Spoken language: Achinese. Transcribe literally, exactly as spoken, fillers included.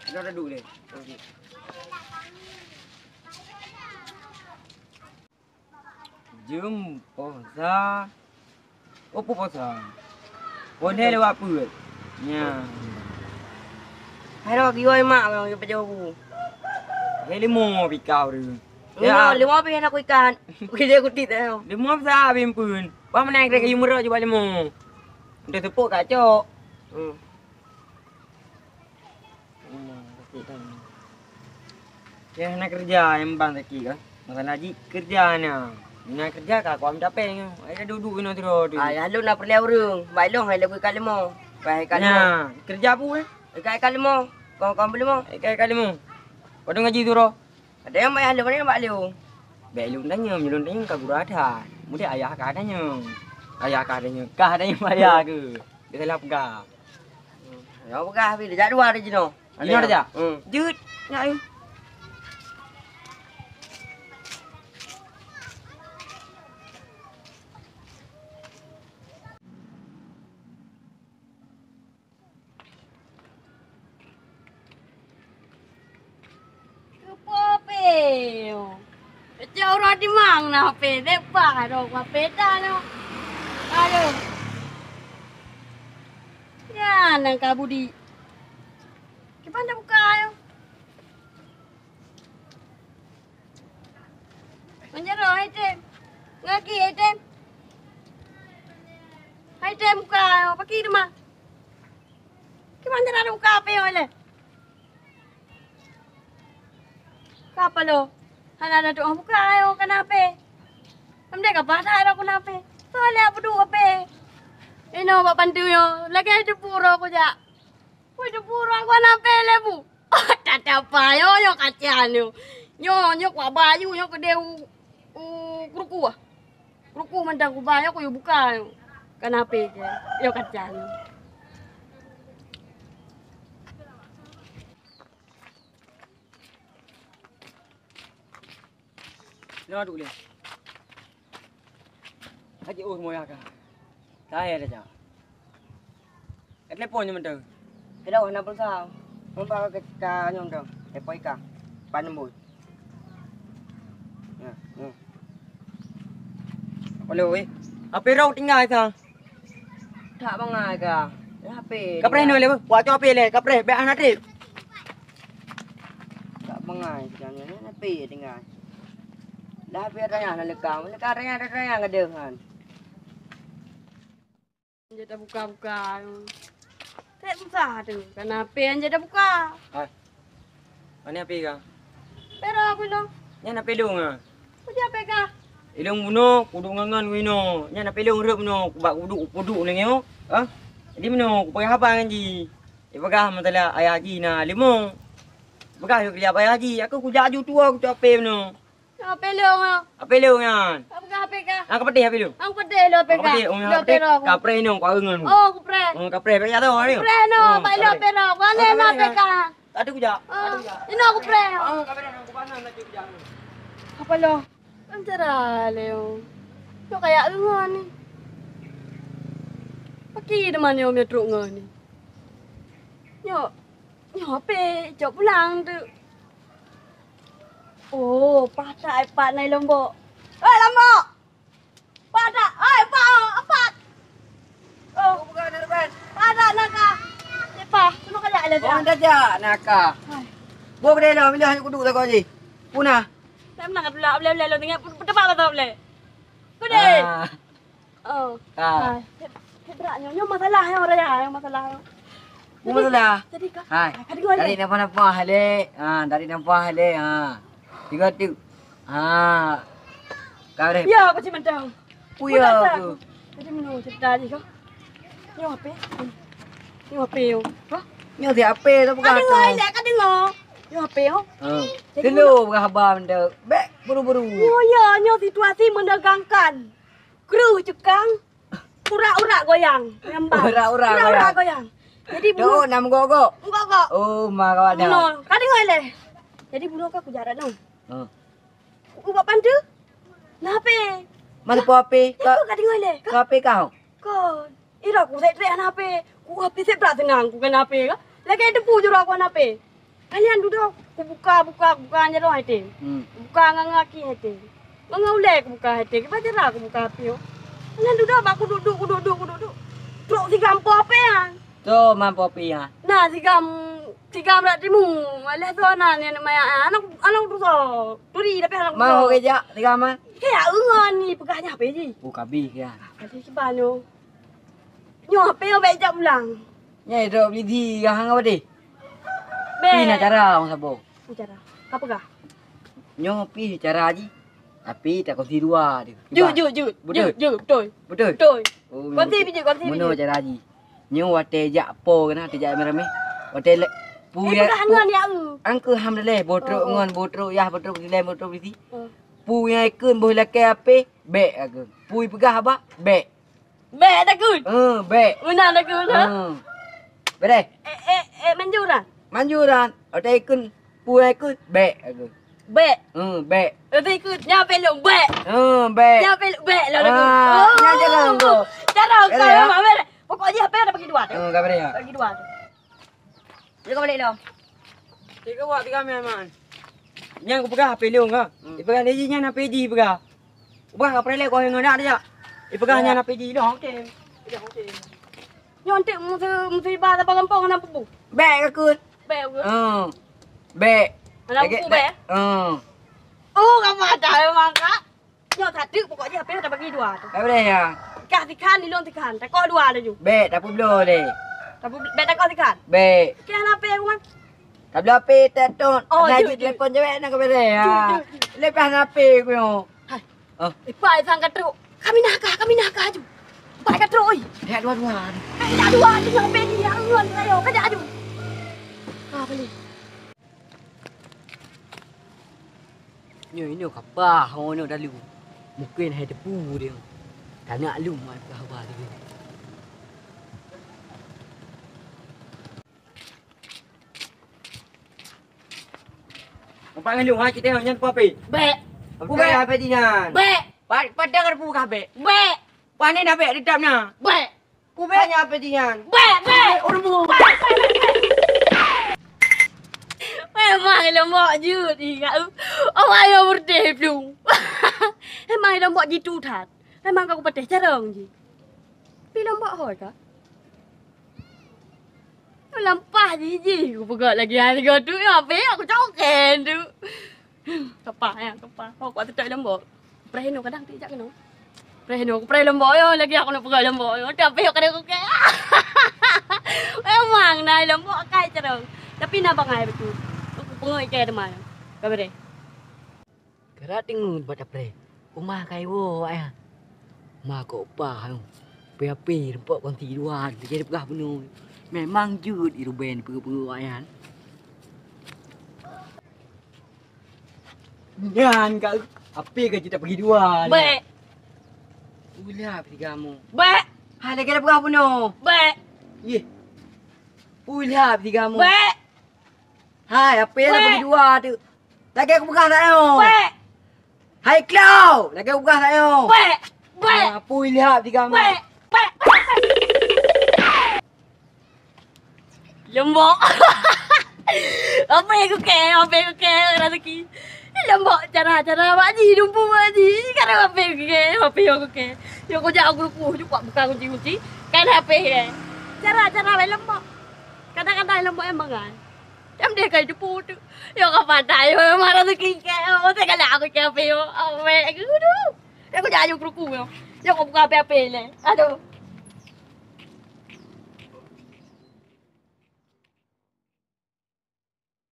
Ada duduk deh. Jeuem posa. Oh, peue posa. Pondeh lewat peuet. Nya. Hai ro giwai mak ngon pajoh bu. Hai limo pikau tu. Limo, limo pih hana kuikat. Kuikat kutit tu. Limo sa bimpeun. Wah menang kena kayu merok cuba limo. Untuk tepuk kacok. Hmm. Memang sakit kan. Ya, hana kerja, nyang bang sakit kan. Masalah jih kerja hana. Hana kerja ka kuam capek nyoe. Ai duduk inoe sidroe tu. Ah, ya lôn na peureulèe ureueng. Baik lôn hai lagui ka leumo. Baik ka leumo. Nah, kerja peue eh? Ikai ka leumo. Kong kong leumo. Ikai ka leumo. Padum gaji sidroe? Ada nyang bayar lôn, ada nyang bak lôn. Bèk lôn tanyong, lôn tanyong ka gura that. Mudah ayah ka tanyong. Ayah ka tanyong. Ka tanyong bayar ke? Dia salah peugah. Nyang peugah habéh, jak dua hari jinoe. Jinoe dah jak? Hmm. Jeuet, nyak, eh. Keupeue pé? Keucok uroe dimang na pé, dek bah dong pé ta nyoe. Aduh. Nyan nyang ka budi. Kiban tabuka nyoe. Ngon jaroe hai tem. Ngon gaki hai tem. Hai tem buka nyoe, paki teuma. Kiban cara buka pé nyoe lé? Ka paloe? Hana na tu'oh buka ayo keunape? Amdeh ka paih that ro keunape? Soe lé peuduek ape? Inoe bak panteue nyoe, lagèe teupeu uroe kujak. Woi, teupeu uroe keunape lé bu? Tata payo nyoe kaca nyoe. Nyoe, nyoe kuba aju nyoe keudeh u, u keuruku. Ruku mantong kuba nyoe kuyue buka nyoe. Keunape keuh? Nyoe kaca nyoe. Nyoe duek lé. Haji oh moya ka. Saya dah jak. Ka telepon nyoe mantong. Hello, hana pulsa. Nomor ka, ka nyoe mantong. Telepon ika. Pan nombor. Nah, nah. Hello, weh. H P rot tinggai sa. Tak bangai ka. H P. Kapreh nyoe lé, wak cok H P lé, kapreh bèk hana trép. Tak bangai sekarang ni, H P tinggai. Dah H P tanya nak lekang, lekang tanya, tanya gadeuh kan. Jadi buka-buka. Tak susah tu. Kan H P yang jadi buka. Hai. Mana H P ka? Pero aku lo. Nyan H P lôn ah. Kujak H P ka. Ilong buno kudu ngangan wino. Nyan H P lôn reup buno kubak kudu kudu nang yo. Ha? Jadi buno kupeugah haba ngan ji. Ipeugah masalah ayah ji na limo. Peugah yuk kerja ayah ji. Aku kujak aju tua kucok H P buno. Apa lo ngah? Apa lo ngan? Apa kah apa kah? Aku pedih apa lo? Aku pedih lo apa kah? Aku pedih, oh, lo apa pedih? Pero aku. Kapreh nong kau ngan. Oh, aku preh. Oh, kapreh apa ya tu? Aku preh no, apa lo pero? Bukan apa kah? Tadi aku jak. Oh, ini aku preh. Oh, kapreh nong aku panas nak jak. Apa lo? Antara leo. Lo kayak ngan ni. Paki teman yo metruk ngan ni. Yo. Nyoe pih, cok pulang tu. Oh, patak ai pat nai lombok. Oi, lombok! Patak, oi, pat, oh, apat! Oh, patak naka. Lepas, kena kajak lah dah. Orang dah jak naka. Hai. Bo kedai lo, bila hanya kudu tak kau ji. Puna. Tak menang tu lah, boleh-boleh lo tinggal, tempat apa tak boleh? Kedai. Ah. Oh. Ah. Hai. Cek, cek berat nyoe. Nyoe masalah nyoe raya, nyoe masalah nyoe. Nyoe masalah. Jadi, jadi ka, hai. Ka deungoe lé. Dari napa-napa lé. Ha, dari napa lé. Ha. Tiga tu. Ha. Ka deh. Ya, aku cit mantong. Ku ya aku. Jadi meunoe cerita jih ka. Nyoe H P. Nyoe H P nyoe. Ha? Nyoe si H P tu bukan. Ka deungoe lé, ka deungoe. Nyoe H P nyoe. Ha. Jadi telu bukan haba mantong. Bek buru-buru. Nyoe ya, nyoe situasi menegangkan. Kru cekang, urak-urak goyang. Nyambang. Urak-urak goyang. Jadi bunoe. Nam gok-gok. Gok-gok. Oh, ma kawan dah. Bunoe. Ka deungoe lé. Jadi bunoe ka kujarat nyoe. Ha. Ku bak panteue. Nah, H P. Mana po H P? Ka deungoe lé. Ka H P kau? Kon. Ira ku sek trek hana H P. Ku H P sek brat seunang ku keunan H P ka. Lagèe teupeu jaroe kon H P. Kalian dudoe, kubuka, buka, kubuka jaroe H P. Hmm. Kubuka ngon, ngon aki H P. Ngon, ngon ulèe kubuka H P. Kiban cara kubuka H P nyoe. Kalian dudoe bak kuduek-duek, kuduek-duek, kuduek-duek. Trok sigam po H P nyan. Trok man po H P nyan. Nah, sigam, sigam rak timu. Alah tu na ni aneuk maya. Aneuk, aneuk tu so. Turi tapi aneuk tu so. Mau ke jak sigam man? Ke ya, ngon ni peugah nyan H P ji. Oh, kabeh ya. Tadi kiban nyoe. Nyoe H P nyoe bèk jak pulang. Nyan idrop lidi kah ngon padé? Bèk. Pi na cara, Wan Sabo. Pi cara. Ka peugah. Nyoe pi cara jih. Tapi takongsi dua tu. Jeuet, jeuet, jeuet. Beutôi? Jeuet, jeuet, beutôi. Beutôi? Beutôi. Oh, kongsi pi jeuet, kongsi pi jeuet. Meunoe cara jih. Nyoe watèe jak po keunan, watèe jak ramè-ramè. Watèe le-, pu ya, peugah ngon ya, eu. Angkeu ham daleh, boh trok ngon, boh trok yah, boh trok dilèe, boh trok disi. Oh. Pu nyang ikheun boh lakèe H P, bèk aku. Pu peugah haba, bèk. Bèk takheun. Eh, bèk. Meunan takheun, ha? Eh. Bereh. Eh, eh, eh, manjuran. Manjuran. Otai ikheun, pu ikheun, bèk takheun. Bèk. Eh, bèk. Otai ikheun, nyan pèlong, bèk. Eh, bèk. Nyan pèlong, bèk lah takheun. Ah, oh, nyan cara tu. Cara bereh, kau ya? Memang bereh. Pokok jih H P ada bagi dua tu. Eh, ka bereh, ya? Bagi dua tu. Dia kau balik dah. Tiga wak tiga mil man. Nyan kupeugah H P lôn ka. Hmm. Ipeugah lé jih nyan H P jih ipeugah. Ubah ka prelek kau ngon nak dia. Ipeugah nyan H P jih dah, okey. Dah, okey. Nyoe enteuk musu-, musibah saban gampông hana pupu. Bèk ka kheun. Bèk ka kheun. Ha. Bèk. Hana pupu bèk, eh? Ha. Oh, ka mata memang, Kak. Nyoe satu pokok jih H P dah bagi dua tu. Ka boleh ya. Kah sikhan, ilôn sikhan. Takoh dua laju. Bèk, tapeubloe lé. Tapeubloe, bèk takoh sikhan. Bèk. Kah hana H P aku man. Tabloe H P teton. Oh, jeuet, jeuet. Telepon cewek nak ka boleh ya. Jeuet, jeuet, jeuet. Lepas hana H P aku nyoe. Hai. Oh. Eh, pai sang ka trok. Kami nah kah, kami nah kah aju. Pai ka trok oi. Dak dua-dua. Eh, dak dua tu nyoe H P ni, ya Allah, ayo, kajak aju. Ah, boleh. Nyoe inoe kapah, oh, nyoe dalu. Mungken hai teupeu dia. Tanak lom ai peugah haba teuh. Nampak ngon lôn, ha, cerita nyan peue H P? Bèk. Peue bèk H P jih nyan? Bèk. Pa-, padang ada peue kah bèk? Bèk. Panen abék tetap na. Bèk. Peue bèk nyan H P jih nyan? Bèk, bèk. Bèk, oh, lembut. Bèk, bèk, bèk, bèk. Memang lombok jeuet ingat. Oh, ayo murteh plueng. Memang lombok jitu that. Memang ka kupatéh carông jih. Pi lombok hôi ka? Lampah jih jih kupeugah lagi hana tiga tu, ya, H P aku coken tu. Kapah, ya, kapah. Kok kuat teutap lombok. Preh inoe kadang tu jak keunoe. Preh inoe, kupreh lombok yo, lagi aku nak peugah lombok yo. Tapi aku kadang kukek. Memang na lombok kai carông. Tapi na bangai betul. Aku peungui kai teman. Ka bereh. Geura teungeut bak tapreh, uma ka iwoe awaknyan. Ma kok upah nyoe, pi-pi rumpok konti dua, jadi peugah bunoe. Memang jeuet i Ruben peue-peue awaknyan. Nyan ka, api ka jeuet peugi dua. Bèk. Ulap tiga mu. Bèk. Hai, lagèe peugah bunoe. Bèk. Yeh. Ulap tiga mu. Bèk. Hai, api lah peugi dua tu. Lagèe kupeugah tanyoe. Bèk. Hai Klau, lagèe kupeugah tanyoe. Bèk. Bèk. Ah, pui lihat tiga mu. Bèk. Bèk. Lombok. Apa yang aku care? Apa yang aku care? Rezeki. Lombok cara-cara Pak Haji, dumpu Pak Haji. Sekarang apa yang aku care? Apa yang aku care? Yang kau jak aku rukuh, cukup buka kunci-kunci. Kan apa ya? Cara-cara main lombok. Kadang-kadang lombok yang bangai. Jam dia kai depu tu. Yo ka patai yo, marah tu kingkai. Oh, saya galak aku capek yo. Oh, wek aku tu. Aku jangan jumpa aku yo. Yo kau buka apa-apa le. Aduh.